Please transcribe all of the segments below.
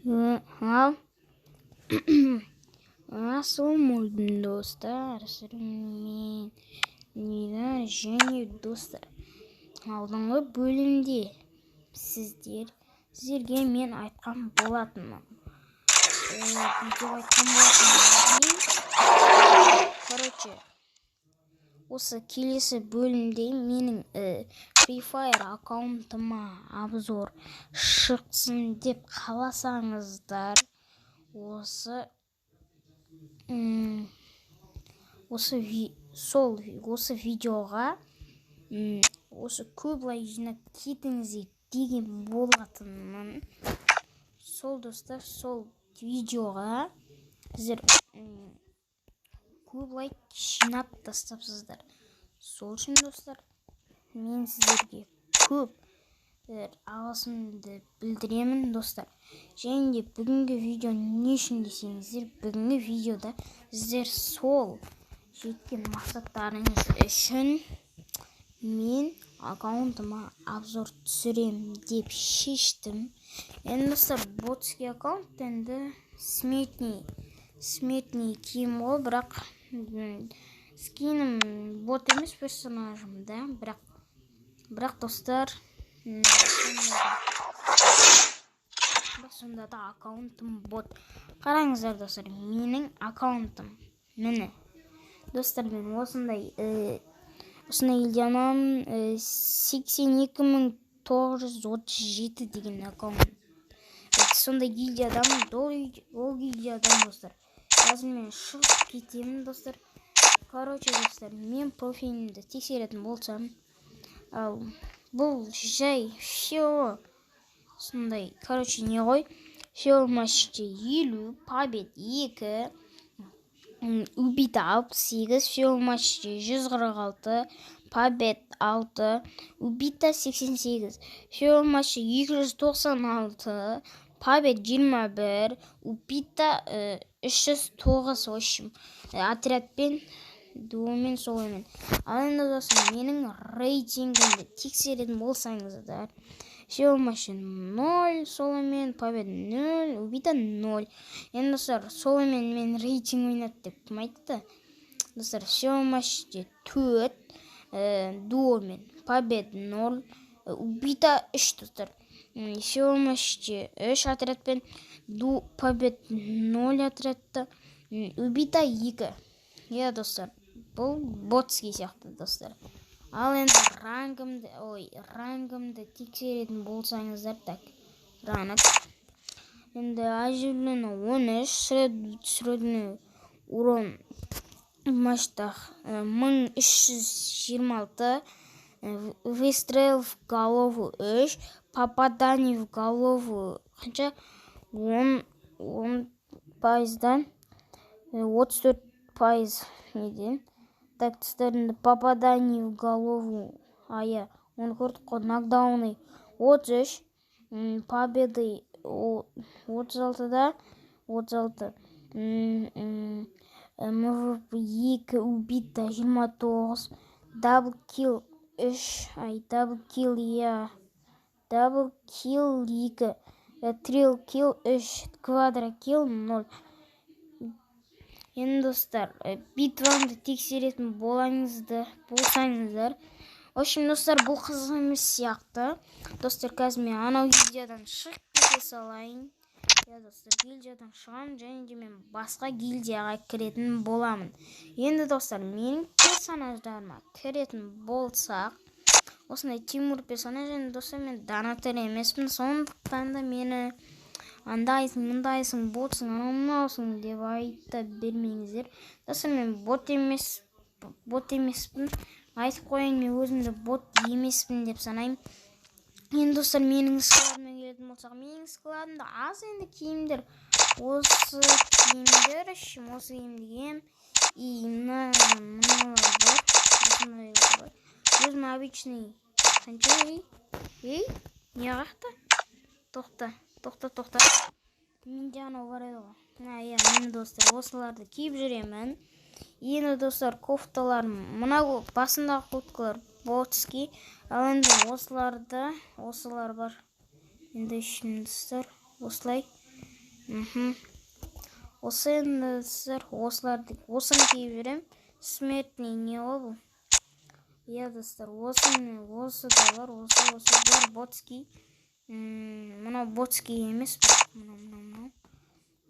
Ал ассалаумағалейкум, достар! Сіздермен Нина. Және, достар, алдыңғы бөлімде сіздерге мен айтқан болатынмын, видео айтқан болатынмын. Короче, осы келесі бөлімде менің Free Fire аккаунтыма обзор шықсын деп қаласаңыздар, осы сол осы видеоға осы көп лайк жинап кетіңіздер деген болатынмын. Сол, достар, сол видеоға сіздер көп лайк жинап тастапсыздар. Сол үшін, достар, мен сіздерге көп алғысымды білдіремін, достар. Және де бүгінгі видео не үшін десеңіздер, бүгінгі видеода сіздер сол жеткен мақсаттарыңыз үшін мен аккаунтыма обзор түсіремін деп шештім. Енді, достар, ботский аккаунт, енді смертный киім ғой, бірақ скинім бот емес, персонажым да. Бірақ, достар, сонда да аккаунтым бот. Қараңыздар, достар, менің аккаунтым міне. Достар, мен осындай гильдиямын, 82 937 деген аккаунт, сондай гильдиядамын. Ол гильдиядан, достар, қазір мен шығып кетемін. Достар, короче, достар, мен профилімді тексеретін болсам, ал бұл жай все сондай, короче, не ғой, все матчте 50, побед 2, убито 68, все матчте 146, побед 6, убито 88, все матчте 296, побед 21, убито 309. В общем, отрядпен, дуомен, соломен. Ал енді, достар, менің рейтингімді тексеретін болсаңыздар, все матче 0, соломен, победа 0, убито 0. Енді, достар, соломен мен рейтинг ойнады деп кім айтты? Достар, все матчте 4, дуомен побед 0, убито 3. Достар, все матчте 3 отрядпен, побед 0 отрядта, убито 2. Иә, достар, бұл ботский сияқты, достар. Ал енді рангымды, ой, рангымды тексеретін болсаңыздар, так, ранг енді оживление 13, средний урон в матчтах 1326, выстрел в голову 3, попадание в голову қанша, 10 пайыздан, 34% неден. Так, достар, енді попадание в голову, а, иә, оны көрдік қой. Нокдауны 33, победы 36-да 36, МВП 2, убито 29, дабл килл 3, ай, дабл килл, иә, дабл килл 2, трипл килл 3, квадро килл 0. Енді, достар, битвамды тексеретін болсаңыздар, в общем, достар, бұл қызық емес сияқты. Достар, қазір мен анау гильдиядан шығып кете салайын. Иә, достар, гильдиядан шығамын және де мен басқа гильдияға кіретін боламын. Енді, достар, менің персонаждарыма кіретін болсақ, осындай Тимур персонаж. Енді, достар, мен донатор емеспін, сондықтан да мені андайсың, мындайсың, ботсың, анау мынаусың деп айта бермеңіздер. Достар, мен бот емеспін, айтып қояйын, мен өзімді бот емеспін деп санаймын. Енді, достар, менің складыма келетін болсақ, менің складымда аз енді киімдер, осы киімдер үшін, осы киімді киемін. И мыналар бар, осындайлар бар. Өзім обычный қанша? Ей, ей, не қаяқта? Тоқта, тоқта, тоқта, менде анау бар еді ғой. А, иә, міне, достар, осыларды киіп жүремін. Енді, достар, кофталар, мына басындағы курткалар ботский. Ал енді осыларды, осылар бар. Енді үшін, достар, осылай. Осы енді, достар, осыларды, осыны киіп жүремін. Смертный не ғой бұл? Иә, достар, осы, осы да бар, осы, осы бар, ботский. Мынау ботский емес, бірақ мынау, мынау, мынау.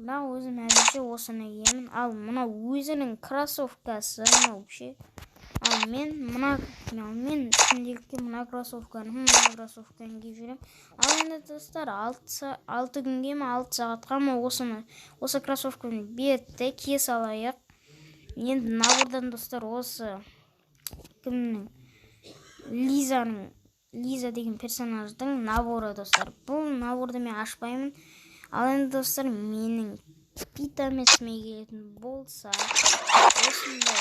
Бірақ өзім әзірше осыны киемін. Ал мынау өзінің кроссовкасы, мынау ше. Ал мен мына, ал мен күнделікті мына кроссовканы киіп жүремін. Ал енді, достар, 6 күнге ме, 6 сағатқа ма, осыны, осы кроссовканы берді, кие салайық. Енді набордан, достар, осы кімнің, Лизаның, Лиза деген персонаждың наборы, достар. Бұл наборды мен ашпаймын. Ал енді, достар, менің питомеціме келетін болса, осындай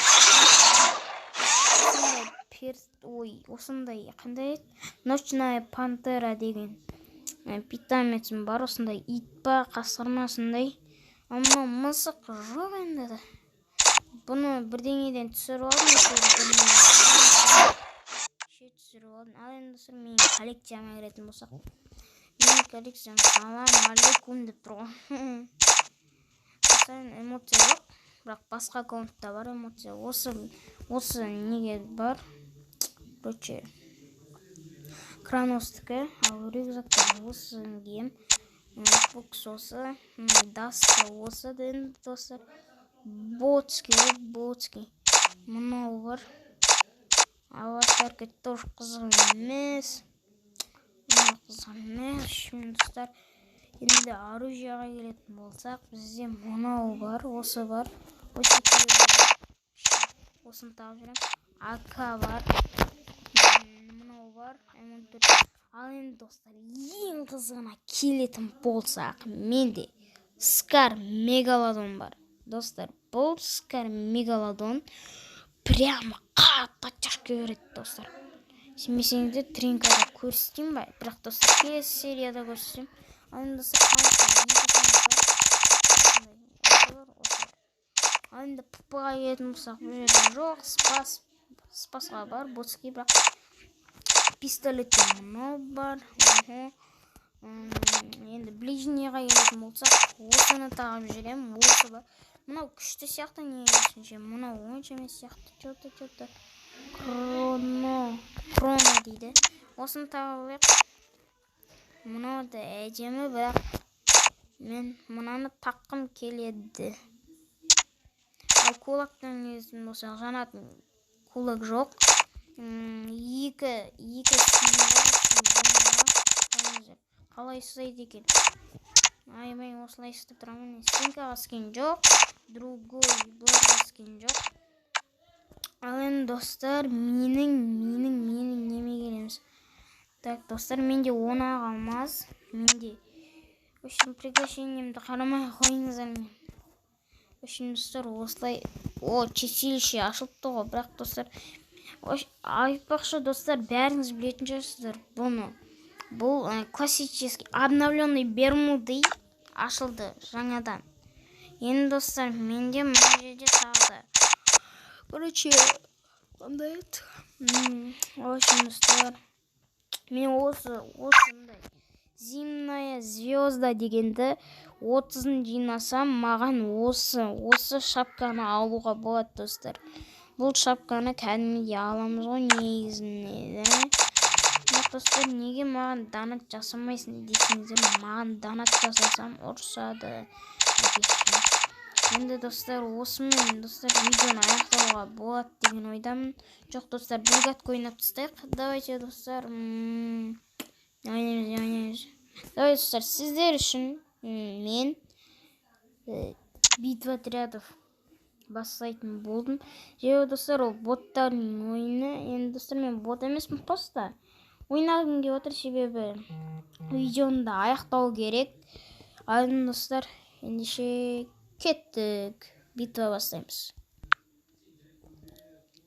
ой, осындай қандай еді, ночная пантера деген питомецім бар. Осындай ит па, қасқыр ма, сондай. Ал мынау мысық жоқ енді. Бұны бірдеңеден түсіріп алдым, әйтеуір бірдеңе түсіріп алдым. Ал енді, достар, менің коллекцияма кіретін болсақ, менің коллекциям «Салам алейкум» деп тұр ғой. Достар, эмоция жоқ, бірақ басқа аккаунтта бар эмоция. Осы неге бар? Короче, Краностікі. Ал рюкзактар осы киемін. Бокс осы, даста осы енді, достар, ботский ғой, ботский. Мынау бар. Аватарка тоже қызық емес, мынау қызық емес. Общем, достар, енді оружияға келетін болсақ, бізде мынау бар, осы бар, осы екеуі бар. Осыны тағып жүремін. АК бар, мынау бар, М14. Ал енді, достар, ең қызығына келетін болсақ, менде Скар Мегалодон бар. Достар, бұл Скар Мегалодон прямо қатты оттяжка береді. Достар, сенбесеңіздер, тренкада көрсетейін ба? Бірақ, достар, келесі серияда көрсетемін. Ал енді, достар, екі танк бар. Осындай, осы бар, осы бар. Ал енді ПП-ға келетін болсақ, бұл жерде жоқ. Спас, спасқа бар ботский, бірақ пистолетте мынау бар. Охо. Енді ближнийға келетін болсақ, осыны тағып жүремін. Осы бар, мынау күшті сияқты негізінше, мынау онша емес сияқты. Че-то кроно, кроно дейді, осыны тағып алайық. Мынау да әдемі, бірақ мен мынаны таққым келеді. Ал кулактан келетін болсақ, жанатын кулак жоқ. Екі скин бар. Қараңыздар, қалай ұстайды екен. Ай, осылай ұстап тұрамын. Стенкаға скин жоқ, другой бұларға скин жоқ. Ал енді, достар, менің неме келеміз? Так, достар, менде он ақ алмаз. Менде, в общем, приглашениемді қарамай ақ қойыңыздар. Мен, в общем, достар, осылай. О, чистилище ашылыпты ғой. Бірақ, достар, айтпақшы, достар, бәріңіз білетін шығарсыздар бұны. Бұл классический обновленный Бермуды ашылды жаңадан. Енді, достар, менде мына жерде тағы да, короче, қандай еді? В общем, достар, мен осы осындай зимняя звезда дегенді 30-ын жинасам, маған осы шапканы алуға болады. Достар, бұл шапканы кәдімгідей аламыз ғой негізінде да. Бірақ, достар, неге маған донат жасамайсың десеңіздер, маған донат жасасам, ұрсады әке-шешем. Енді, достар, осымен, достар, видеоны аяқтауға болады деген ойдамын. Жоқ, достар, бригадка ойнап тастайық. Давайте, достар, ойнаймыз, ойнаймыз. Давай, достар, сіздер үшін мен битва отрядов бастайтын болдым. Себебі, достар, ол боттардың ойыны. Енді, достар, мен бот емеспін, просто ойнағым келіп отыр, себебі видеоны да аяқтау керек. Ал енді, достар, ендеше кеттік, битва бастаймыз.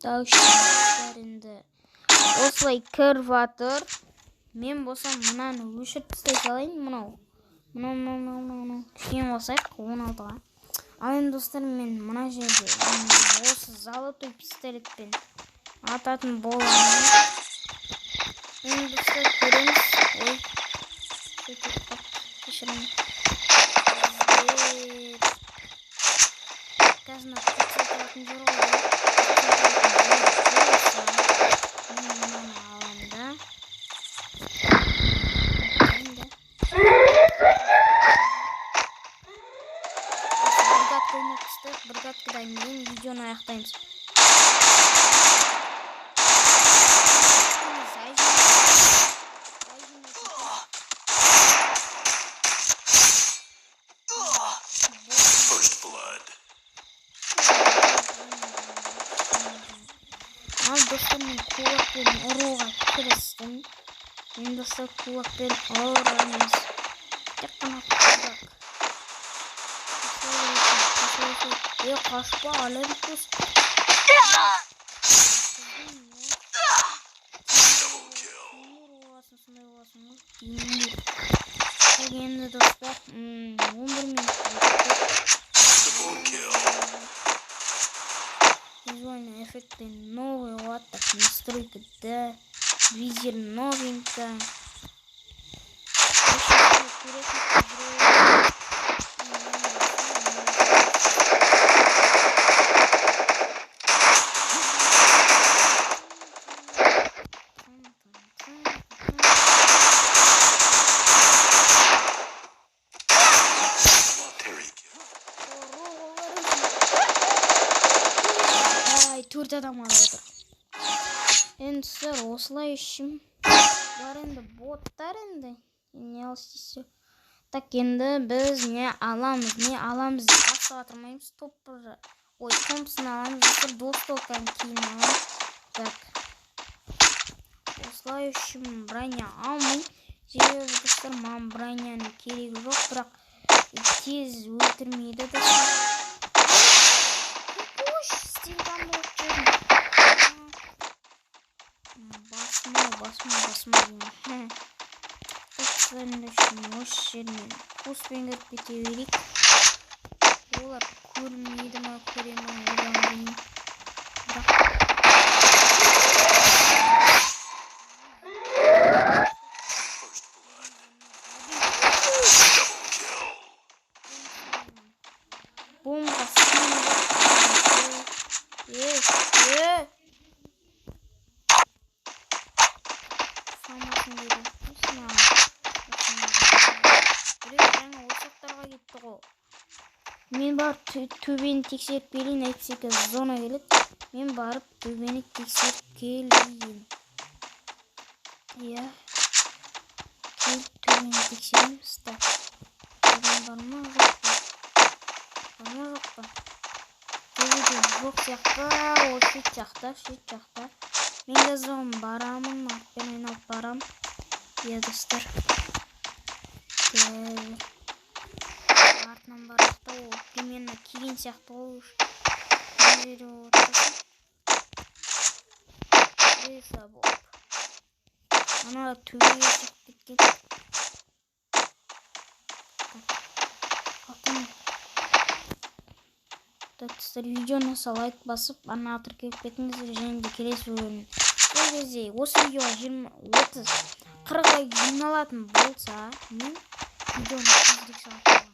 Так, достар, енді осылай кіріп жатыр. Мен болсам, мынаны өшіріп тастай салайын. Мынау, мынау, мынау, мынау, мынау, кішкене қосайық 16-ға. Ал енді, достар, мен мына жерде осы золотой пистолетпен ататын боламын. Енді, достар, көреміз. Ой, кешірім. Бізде Видеоны аяқтаймыз. First blood. Ал, достар, мен кулакпен ұруға кірістім. Мен, достар, кулакпен ұрамыз. Тек қана кулак. Е, қашпа, Олимпус. Double kill. Боласың, сондай боласың ғой. Так, енді, достар, 11 минут өтті. Double kill. Визуальные эффекты новые, вот так, настройка, да, визир новенькая. Очень интересно. Terry kill. Ай, төрт адам алып отыр. Енді, достар, осылай үшін бұлар енді боттар, енді не істесе. Так, енді біз не аламыз, не аламыз деп асыға тұрмаймыз. Топ, ой, Томпсон аламыз, достар, двустволканы кейін аламыз. Так, осылай үшін броня алмаймын, себебі, достар, маған броняның керегі жоқ, бірақ тез өлтірмейді, достар. Қойшы, стенкамды ұрып жібердім. Басыма, басыма, басыма деймін. Так, енді үшін осы жермен қуыспен кіріп кете берейік. Олар көрмейді ма, көре ма, одан білмеймін. Бірақ First blood. Double kill. Бомба скинул. Эй, эй! Салмасын дейді. Осы маған. Осы маған. Біреу жаңа осы жақтарға кетті ғой. Мен барып төбені тексеріп келейін, әйтпесе қазір зона келеді. Мен барып төбені тексеріп келейін. Иә. Келіп төбені тексереміз. Так. Адам бар ма, жоқ па? Бар ма, жоқ па? Төбеде жоқ сияқты, ол шет жақта, шет жақта. Мен қазір оған барамын, артпен айналып барам. Иә, достар. Қазір артынан барайық та, ол примерно келген сияқты ғой уж. Мына жерде отырсын. Крыса болып. Ана төбеге шығып кеткен. Так. Алтын. Так, достар, видеоны лайк басып, арнаға тіркеліп кетіңіздер және де келесі бөлімін. Сол кезде осы видеоға 20, 30, 40 лайк жиналатын болса, мен видеоны тезірек шығарып аламын.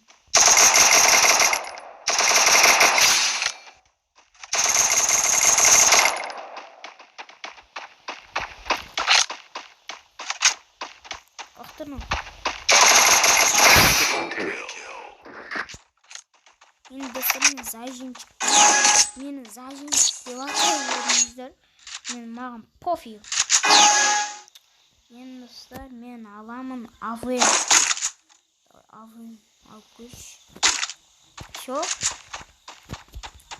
Ақтырма. Terry kill. Енді, достар, мен зажимчик, мені зажимчик деп атай беріңіздер, мен маған пофиг. Енді, достар, мен аламын АВМ. АВМ алып қойшы. Все,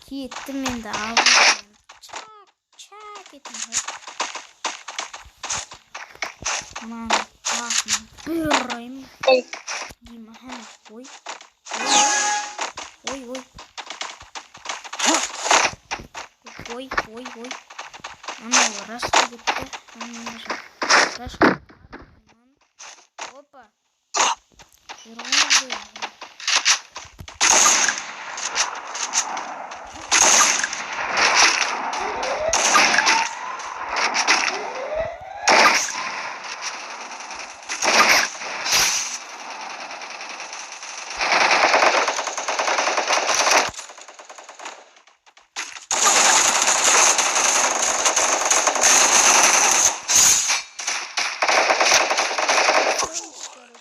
кеттім енді АВМ. Чак чак еттім ғой. Мынаның басын бір ұрайын деймін. Ой, ой, ой, ой, ой, ой, анау рашқа кетті. Рашқа. Опа, жүр ғой. First blood.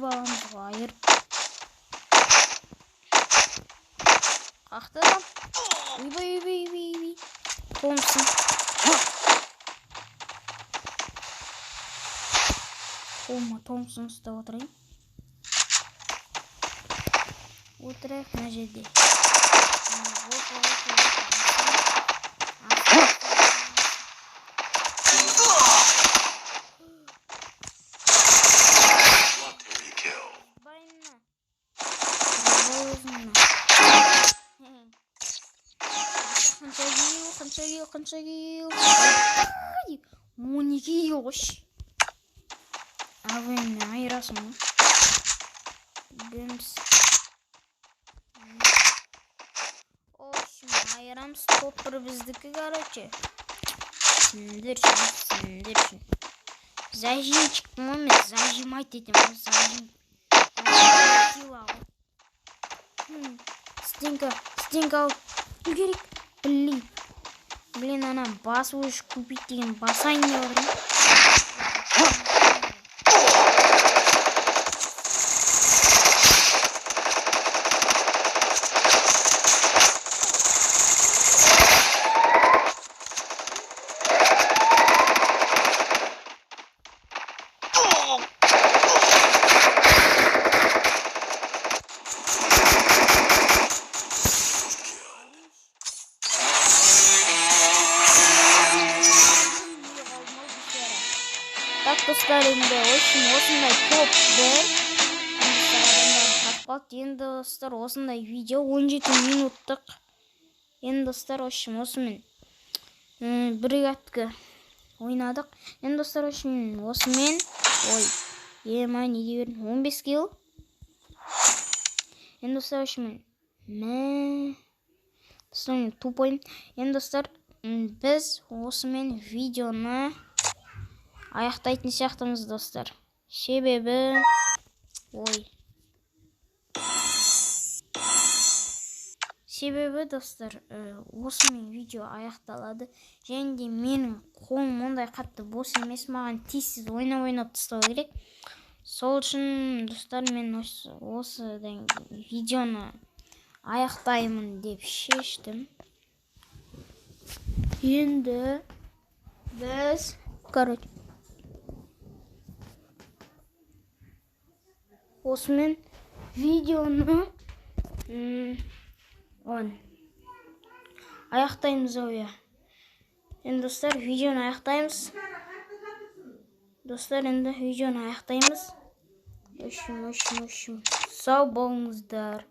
Айырып аламыз ғой, айырып. Қақты адам. Ойбай, ойбай, ойбай, ойбай. Томпсон. Қолыма Томпсон ұстап отырайын. Отырайық мына жерде. Опа, опа, опа. Quadra kill. Байына. Өзіңнен. Қанша килл, қанша килл, қанша килл? 12 килл қойшы. АВМ-мен айырасың ғой. Бемс. В общем, айырамыз, топ бір біздікі, короче. Сендер үшін, сендер үшін. Зажимчикпін ғой мен, зажимать етемін ғой, зажим. Сила ғой. Стенка, стенка алып үлгерейік. Блин. Блин, ана басып уже купить деген басайын деп отырмын. Так, достар, енді общем осындай топ бір адамдар қатып қалды. Енді, достар, осындай видео 17 минуттық. Енді, достар, в общем осымен бір катка ойнадық. Енді, достар, в общем осымен, ой, ема, не дей бердім, 15 килл. Енді, достар, в общем, мә, достар, мен тупоймын. Енді, достар, біз осымен видеоны аяқтайтын сияқтымыз, достар. Себебі, ой. Себебі, достар, осымен видео аяқталады. Және де менің қолым ондай қатты бос емес, маған тез-тез ойнап-ойнап тастау керек. Сол үшін, достар, мен осыдан видеоны аяқтаймын деп шештім. Енді біз, короче, осымен видеоны аяқтаймыз ау, иә. Енді, достар, видеоны аяқтаймыз. Достар, енді видеоны аяқтаймыз. Өшім, өшім, өшім. Сау болыңыздар.